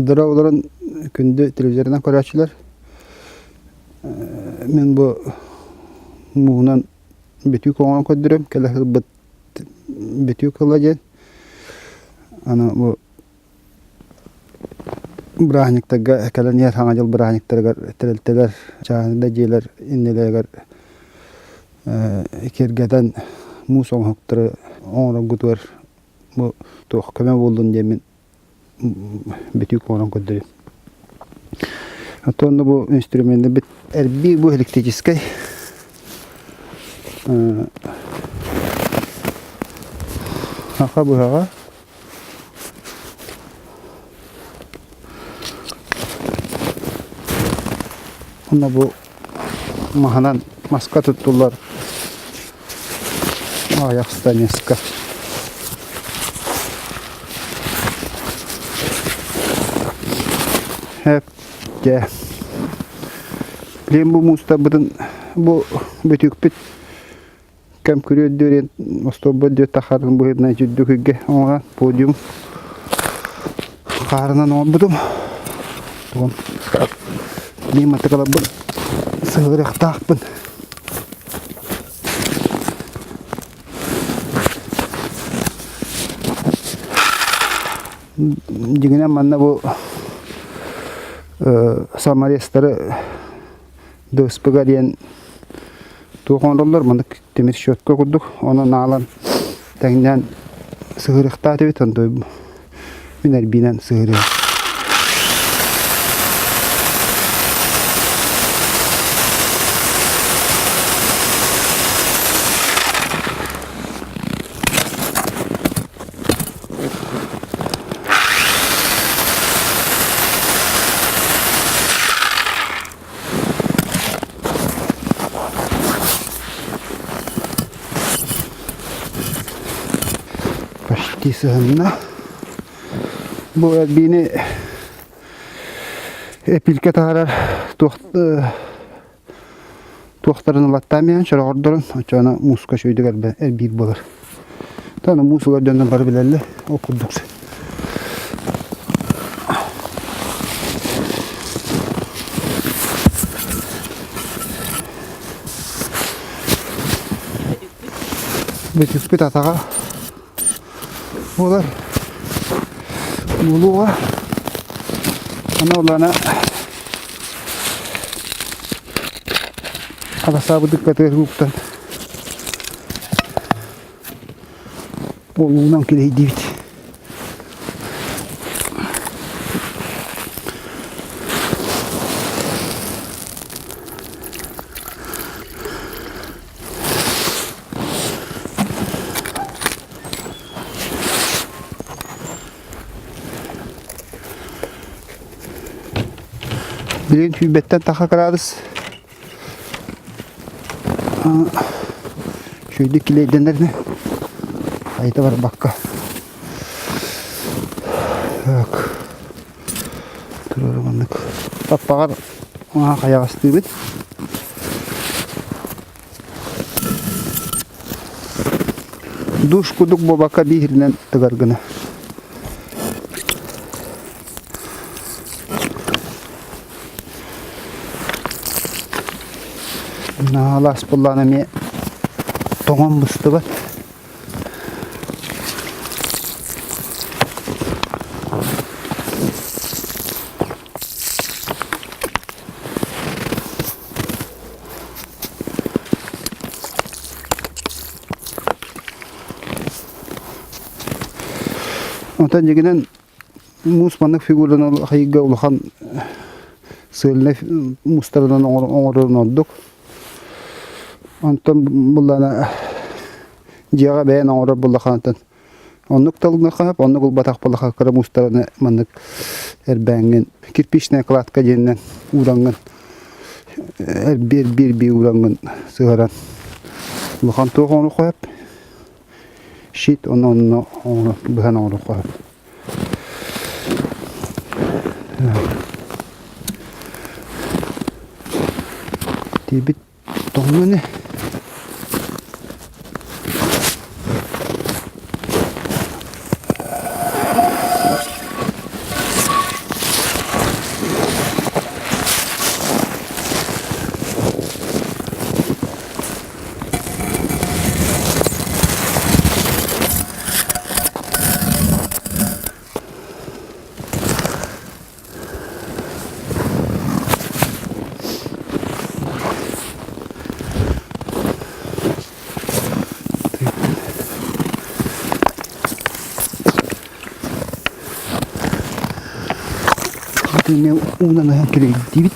Дорооболорун күндү телевизорынан көрөөччүлэр. Мин бу мууһунан бүтүүк оҥорон көрдөрөм. Кэлэ сылбыт бүтүүк ыла диэн. Аны бу бырааһынньыктарга кэлэн иһэр Саҥа дьыл бырааһынньыктарыгар тэрилтэлэр, чааһынай да дьиэлэр иннилэригэр киэргэтэн муус оҥоһуктары оҥороргутугар бу туох көмө буоллун диэммин бүтүүк оҥорон көрдөрүм. Оттон бу инструменнарбыт эрбии бу электрическэй саха быһаҕа Уонна бу маһынан маска туттуллар аҕыйах стамеска. Эп дьэ. Билигин бу муустарбытын бу бөтүүкпүт кэм күрүөрдүөр остуолба үрдүгэр тахарын быһыытынан үрдүк үйгэ оҥорон подиум хаарынан оҥорбутум. Тугун климатыкаларбын сыһыарыахтаахпын. Дьиҥинэн манна бу саморезтары ДСП-га диэн туох оҥороллор маннык тимир щетка курдук онон аалан тэҥнээн сыһыарыахтаах этибит онтон мин эрбиинэн сыһыарыам. Почти сыһынна. Бу эрбиини эпилкэ таһаарар туох туохтарын ылаттаан иһэн чороҕордорун оччоҕуна мууска үчүгэйдик эрбиир буолар. Тааны муус ылар дьоннор бары билэллэр ол курдук. Бүтүкпүт атаҕа буолар буолуоҕа. Аны олана Аласаабытыккатыгар уктан Уолуунан килэйдибит. Билигин сүүрбэттэн тахса кыраадыс Үчүгэйдик килиэйдэнэринэ хайыта барбакка так туруору маннык таппаҕар хайаҕастыыбыт душ курдук буолбакка бииринэн тыгар гына Наһаалаас буоллаҕына эмиэ тоҥон быстыбат. Онтон дьиҥинэн Муус маннык фигуранан хайыга улахан сыальнай муустарынан оҥорорун ордук. Онтон буллаана дьиэҕэ бэйэн оҥорор буоллаххына оннук талыныахха сөп, оннук ылбатах буоллахха кыра муустараны маннык эрбээҥҥин кирпичная кладка диэнинэн уураҥҥын эрбии эрбии эрбии уураҥҥын сыһаран улахан туох оҥоруохха сөп. Щит ону онно быһан оҥоруохха сөп. Тиийбит. Тоҥно ини. Итиннэ уунан ыһан килэйдибит.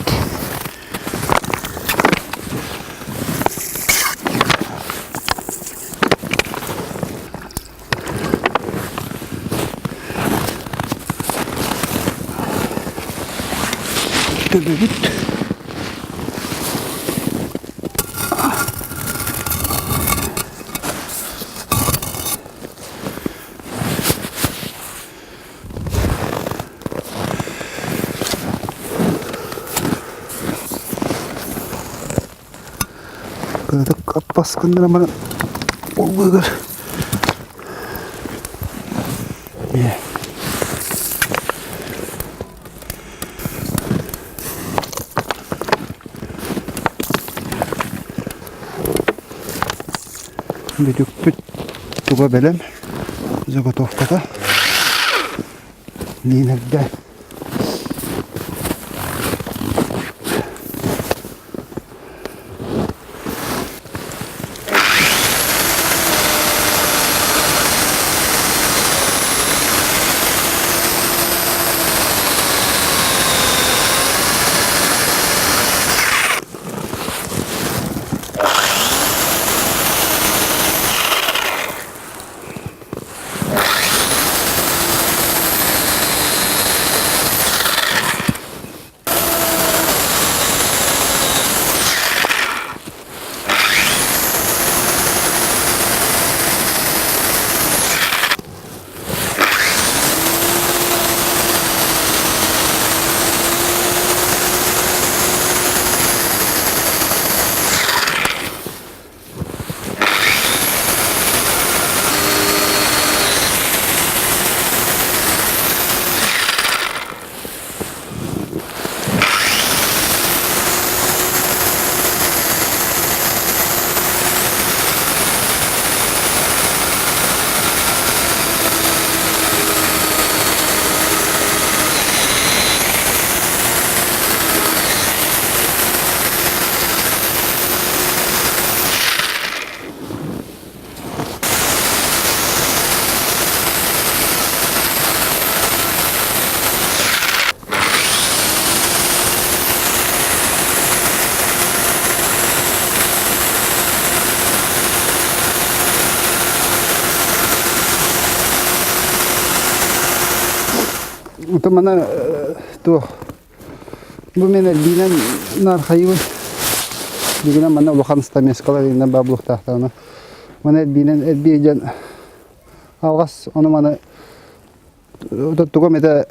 Төбөбүт Кыратык аппас гыннаран баран олбугар Бүтүкпүт туга бэлэм заготовката лиинэрдэ Оттон мана туох бу мен эрбиинэн наархайыбын. Дигинэн манна улахан стамескалар иннэ баа булуохтаахтарына. Мана эрбиинэн эрбии диэн алҕас ону маны тугу эмэтэ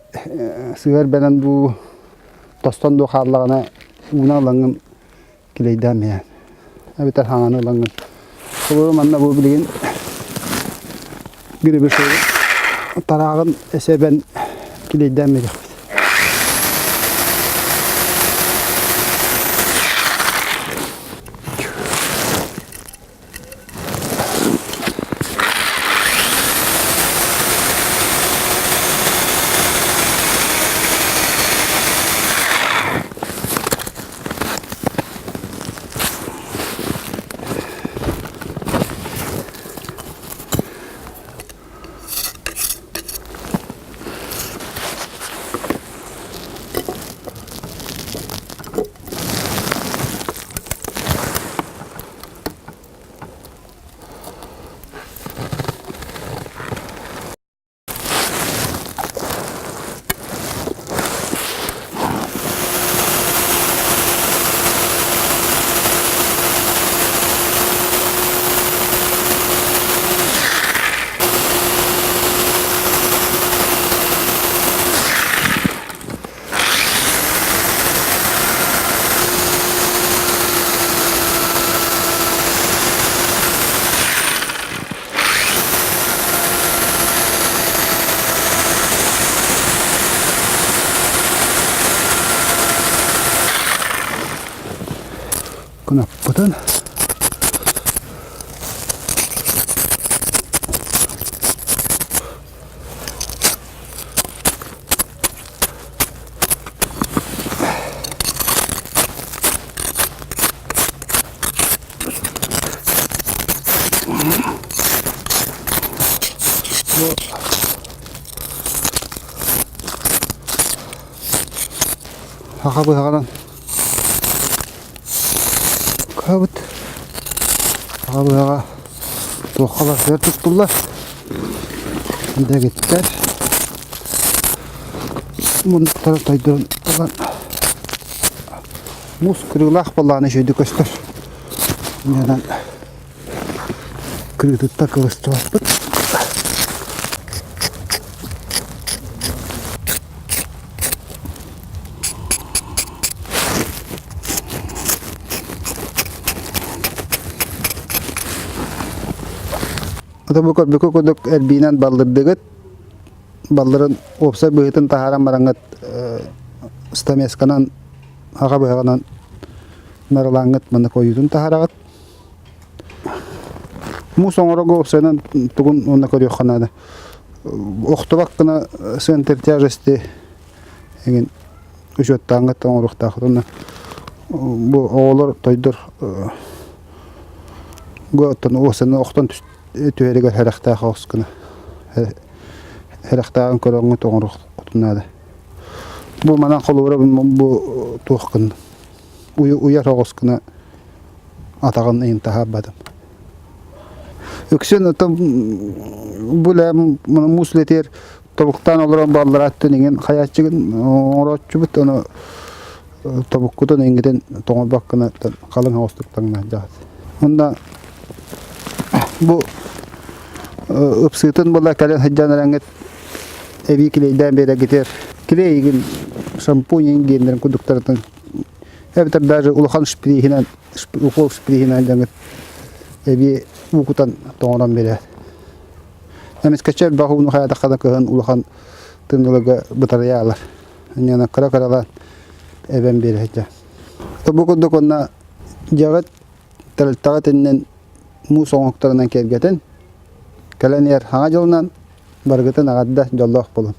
сыһыар бэлэн дуу тостон дуу хааллаҕына ууна ылаҥҥын килэйдээн иһэн эбэтэр хаҥаны ылаҥҥын холобура манна бу билигин гребешогу тарааҕын эсэбэн килэйдээн биэриэхпит. Кынаппытын Саха быһаҕынан кыһабыт. Саха быһаҕа туохха барытыгар туттуллар. Дэгиттэр муннуктары тойдорун ылан муус кырыылаах буоллаҕына үчүгэйдик көстөр. Инньэнэн кырыытыттан кыбыстыбаппыт. Ата бу көрбүккэ курдук эрбиинэн баллырдыгыт. Балларын уопсай быһыытын таһааран бараҥҥыт стамесканан аҕа быһаҕынан нарылааҥҥыт маннык ойуутун таһаараҕыт. Муус оҥорорго уопсайынан тугун уонна көрүөххэ наада. Охтубат гына центр тяжести эҥин учуоттааҥҥыт оҥоруохтааххыт уонна бу оҕолор тойдор оттон уопсайынан охтон түһэригэр сэрэхтээх оҕус гына сэрэхтээҕин көрөҥҥүт оҥоруоххутун наада. Бу манан холобура бу туох гынным уйар оҕус гына атаҕын ыйын таһаарбатым. Үксүн оттон бу муус үлэтигэр тобуктаан олорон балларааттан иҥин хайааччыгын оҥорооччубут ону тобуккутун иҥгитин тоҥорбоккуна халыҥ оҕустук таҥнаһдьаҕыт. Онно бу ыпсыытын була кэлэн сылдьан эрэҥҥит эбии килиэйдээн биэрэргитигэр килиэйигин шампунь иҥин гиэннэрин курдуктарытын эбэтэр даже улахан шприһинэн укол шприһинэн дьаҥыт эбии уу кутан тоҥорон биэрэр. Эмискэччи элбэх ууну хайаатахха да кыһын улахан тымныыларга бытарыйаалар. Инньэ кыра-кыралаан эбэн биэрэ сылдьар. Бу курдук уонна дьиэҕит тэрилтэҕит иннин муус оҥоһуктарынан киэргэтин, кэлэн иһэр Саҥа дьылынан барыгытын эҕэрдэ дьоллоох буолун.